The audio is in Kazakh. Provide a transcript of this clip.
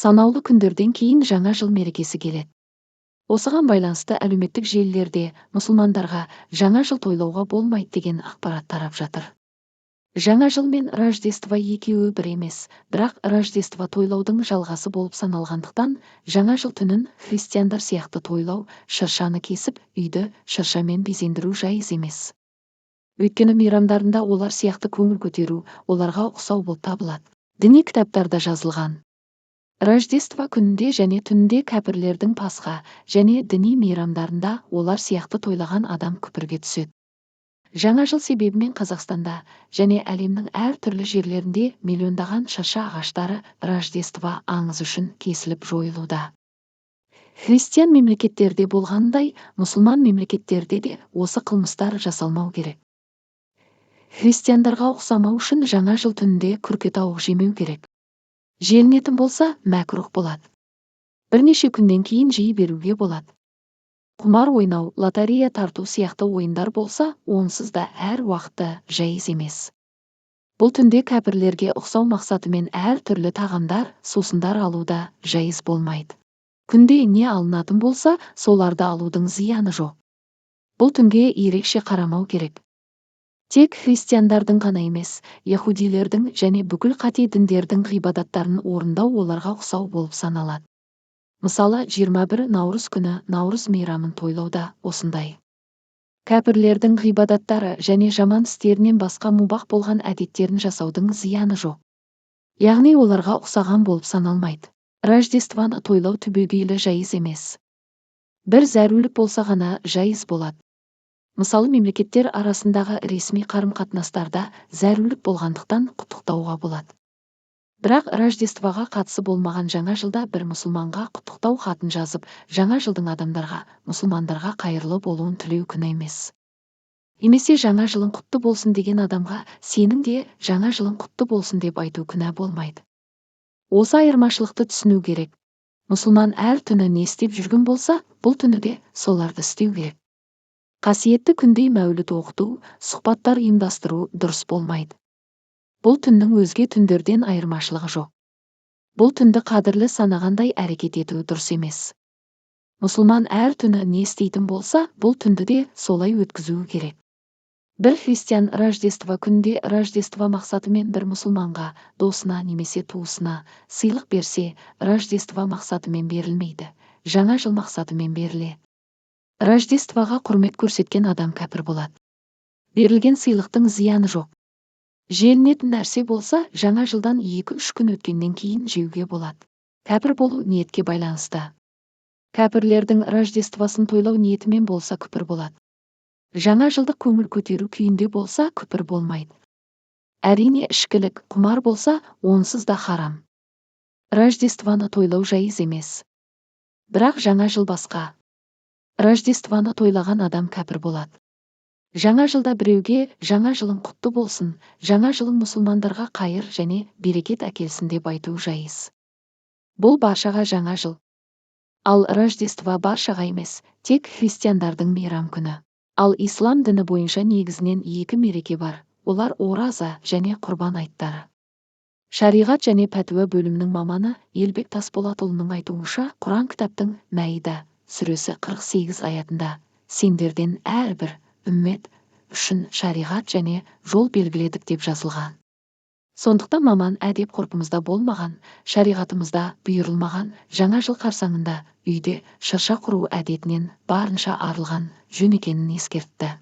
Санаулы күндерден кейін Жаңа жыл мерекесі келеді. Осыған байланысты әлеуметтік желілерде мұсылмандарға Жаңа жыл тойлауға болмайды деген ақпарат тарап жатыр. Жаңа жыл мен Рождество екеуі бір емес, бірақ Рождество тойлаудың жалғасы болып саналғандықтан, Жаңа жыл түнін христиандар сияқты тойлау, шыршаны кесіп, үйді шыршамен безендіру жайыз емес. Өйткені мейрамдарында олар сияқты көңіл көтеру, оларға ұқсау болып табылады. Діни кітаптарда жазылған. Рождество күнінде және түнінде кәпірлердің Пасха және діни мейрамдарында олар сияқты тойлаған адам күпірге түседі. Жаңа жыл себебімен Қазақстанда және әлемнің әр түрлі жерлерінде миллиондаған шырша ағаштары Рождество аңызы үшін кесіліп жойылуда. Христиан мемлекеттерде болғанындай, мұсылман мемлекеттерде де осы қылмыстар жасалмау керек. Христиандарға ұқсамау үшін Жаңа жыл түнінде күркетауық жемеу керек. Желінетін болса, мәкрух болады. Бірнеше күннен кейін жей беруге болады. Құмар ойнау, лотерея тарту сияқты ойындар болса, онсыз да әр уақытта жайыз емес. Бұл түнде кәпірлерге ұқсау мақсатымен әр түрлі тағамдар, сусындар алу да жайыз болмайды. Күнде не алынатын болса, соларды алудың зияны жоқ. Бұл түнге ерекше қарамау керек. Тек христиандардың ғана емес, яхудилердің және бүкіл қате діндердің ғибадаттарын орындау оларға ұқсау болып саналады. Мысалы, 21 наурыз күні Наурыз мейрамын тойлауда осындай. Кәпірлердің ғибадаттары және жаман істерінен басқа мубах болған әдеттерін жасаудың зияны жоқ. Яғни оларға ұқсаған болып саналмайды. Рождествоны тойлау түбегейлі жайыз емес. Бір зәрулік болса ғана жайыз болады. Мысалы, мемлекеттер арасындағы ресми қарым-қатынастарда зәрулік болғандықтан құттықтауға болады. Бірақ Рождествоға қатысы болмаған Жаңа жылда бір мұсылманға құттықтау хатын жазып, Жаңа жылдың адамдарға, мұсылмандарға қайырлы болуын тілеу күнә емес. Немесе Жаңа жылың құтты болсын деген адамға сенің де Жаңа жылың құтты болсын деп айту күнә болмайды. Осы айырмашылықты түсіну керек. Мұсылман әр түні не істеп жүрген болса, бұл түні де соларды істеу керек. Қасиетті күндей мәуліт оқыту, сұхбаттар ұйымдастыру дұрыс болмайды. Бұл түннің өзге түндерден айырмашылығы жоқ. Бұл түнді қадірлі санағандай әрекет ету дұрыс емес. Мұсылман әр түні не істейтін болса, бұл түнді де солай өткізуі керек. Бір христиан Рождество күнінде Рождество мақсатымен бір мұсылманға, досына немесе туысына сыйлық берсе, Рождество мақсатымен берілмейді, Жаңа жыл мақсатымен беріледі. Рождествоға құрмет көрсеткен адам кәпір болады. Берілген сыйлықтың зияны жоқ. Желінетін нәрсе болса, Жаңа жылдан 2-3 күн өткеннен кейін жеуге болады. Кәпір болу ниетке байланысты. Кәпірлердің Рождествосын тойлау ниетімен болса күпір болады. Жаңа жылдық көңіл көтеру күйінде болса күпір болмайды. Әрине ішкілік, құмар болса, онсыз да харам. Рождествоны тойлау жайыз емес. Бірақ Жаңа жыл басқа. Рождествоны тойлаған адам кәпір болады. Жаңа жылда біреуге Жаңа жылың құтты болсын, Жаңа жылың мұсылмандарға қайыр және берекет әкелсін деп айту жайыз. Бұл баршаға Жаңа жыл. Ал Рождество баршаға емес, тек христиандардың мейрам күні. Ал ислам діні бойынша негізінен екі мереке бар, олар Ораза және Құрбан айттары. Шариғат және пәтуа бөлімінің маманы Елбек Тасболатұлының айтуынша, Құран кітаптың Мәида сүресі 48 аятында сендерден әрбір үммет үшін шариғат және жол белгіледік деп жазылған. Сондықтан маман әдеп ғұрпымызда болмаған, шариғатымызда бұйырылмаған Жаңа жыл қарсаңында үйде шырша құру әдетінен барынша арылған жөн екенін ескертті.